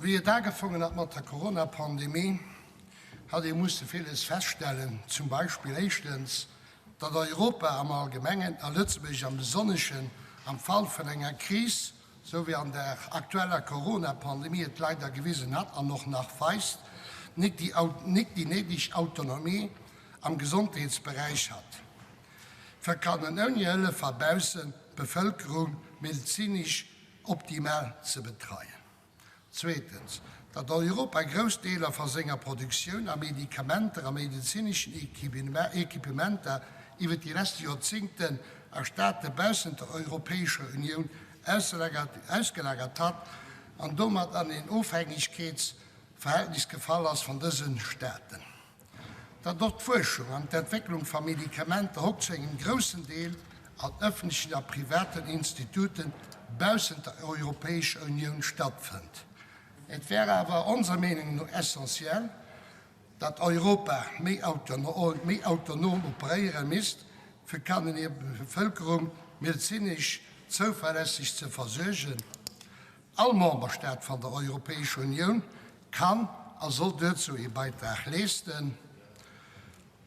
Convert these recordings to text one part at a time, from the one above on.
Wéi et agefongen hat mat der Corona-Pandemie, hat ee musse villes feststellen, zum Beispill éischtens, datt Europa am Allgemengen a Lëtzebuerg am Besonneschen am Fall vun enger Kris, sou wéi an der aktueller Corona-Pandemie et leider gewisen hat an och nach weist, nik déi néideg Autonomie am Gesondheetsberäich hat, fir kannen ouni Hëllef va baussen d'Bevëlkerung medezinesch optimal ze betreien. Zweetens, datt Europa grouss Deeler va senger Produktioun a Medikamenter a medezineschen Equipementer iwwer déi leschte Joerzingten a Staate baussent der Europäescher Unioun ausgelagert hat an domat an een Ofhängegkeetsverhältnis gefall ass van dëse Staaten. Datt och d'Fuerschung an d'Entwécklung va Medikamenter hokt zu engem groussen Deel an ëffentlechen a privaten Instituten baussent der Europäescher Unioun stattfënnt. Et wär awer onser Meenung no essentiell, datt Europa méi autonom operéiere misst, fir kannen hir Bevëlkerung medezinesch zouverlässeg ze versuergen. All Memberstaat van der Europäescher Unioun kann a soll duerzou ee Beitrag leesten.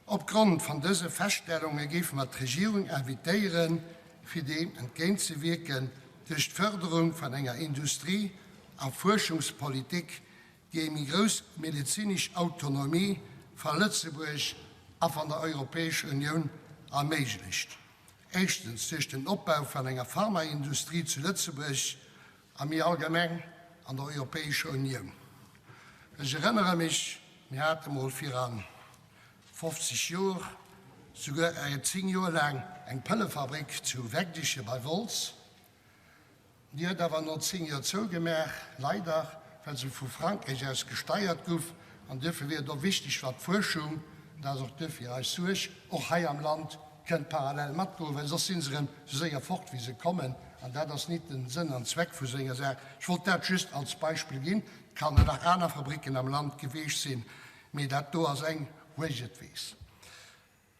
Op Grond van dëse Feststellunge géife mer d'Regierung invitéieren, fir deem entgéintzewierken duerch d'Förderung van enger Industrie a Fuerschungspolitik, déi eng méi grouss medezinesch Autonomie va Lëtzebuerg a van der Europäescher Unioun erméiglecht. Éischtens duerch den Opbau van enger Pharmaindustrie zu Lëtzebuerg a méi allgemeng an der Europäescher Unioun. Ech erënnere mech, mir hate mol viran 50 Jor, souguer 10 Joer laang eng Pëllefabrik zu Wegdiche bei Wolz. Déi huet awer no 10 Joer zougemaach, leider, well se vu Frankräich aus gesteiert guff. An duerfir wier et och wichteg, wa d'Fuerschung, an dat ass och duerfir eis Suerg, och hei am Land kënnt parallel matgoen, well soss si se erëm esou séier fort, wéi se kommen. An dat ass nit den Sënn an Zweck vu sou enger Saach. Ech wollt dat just als Beispill ginn. Et kann nach aner Fabricken am Land geweecht sinn, mee dat do ass eng, wou ech et weess.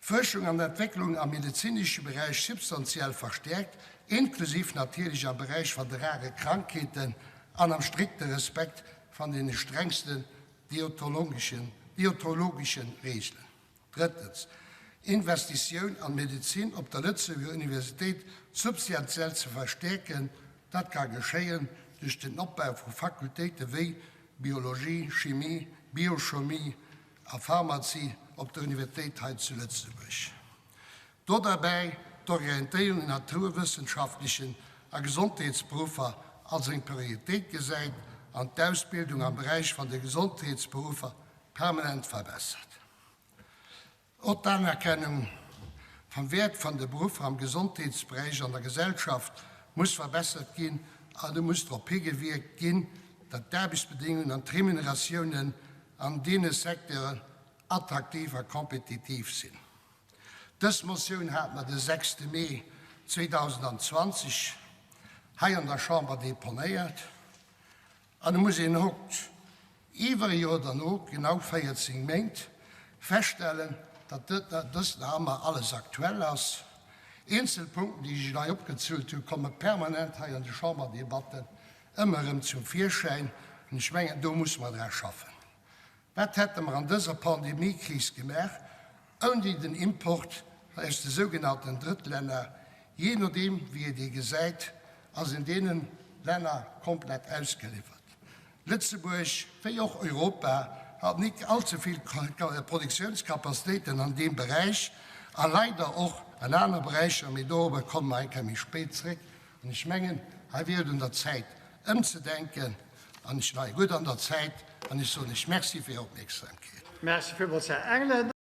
D'Fuerschung an Entwécklung am medezinesche Beräich substantiell verstäerkt, inklusiv natierlech am Beräich van de rare Krankheeten an am strikte Respekt van deene strengsten deontologischen Reegelen. Drëttens, Investitioun an d'Medezin op der Lëtzebuerger Universitéit substantiell ze verstäerken. Dat ka geschéien duerch den Opbau vu Fakultéite wéi Biologie, Chimie, Biochomie, a Pharmazie op der Universitéit hei zu Lëtzebuerg. Do derbäi d'Orientéierung un naturwëssenschaftlechen a Gesondheetsberuffer als eng Prioritéit gesäit an d'Ausbildung am Beräich van de Gesondheetsberuffer permanent verbessert. Och d'Anerkennung vam Wäert van de Beruffer am Gesondheetsberäich an der Gesellschaft muss verbessert ginn an et muss drop higewierkt ginn, datt d'Aarbechtsbedingungen an d'Remuneratiounen an deene Secteuren attraktiv a kompetitiv sinn. Dës Motioun hate mer de sechste Mee 2020 hei an der Chamber deponéiert an et muss een haut, iwwer e Joer derno, genau 14 Méint, feststellen, datt dëst nach ëmmer alles aktuell ass. Eenzel Punkten, déi ech hei opgezielt hunn, komme permanent hei an de Chamberdebatten ëmmer erëm zum Virschäin, an ech mengen, do musse mer dra schaffen. Wat hätte mer an dëser Pandemiekris gemaach ouni den Import aus de sougenannten Drëttlänner? Jee nodeem wéi et ee gesäit, ass een deene Länner komplett ausgeliwwert. Lëtzebuerg, wéi och Europa, hat nik allze vill Produktiounskapazitéiten an deem Beräich a leider och an aner Beräicher, mee dorobber komme mer eng Kéier méi spéit zréck. An ech mengen, hei wier et un der Zäit ëmzedenken. An ech war gutt an der Zäit an ech soen lech Merci fir Är Opmierksamkeet. Merci villmools, Här Engelen.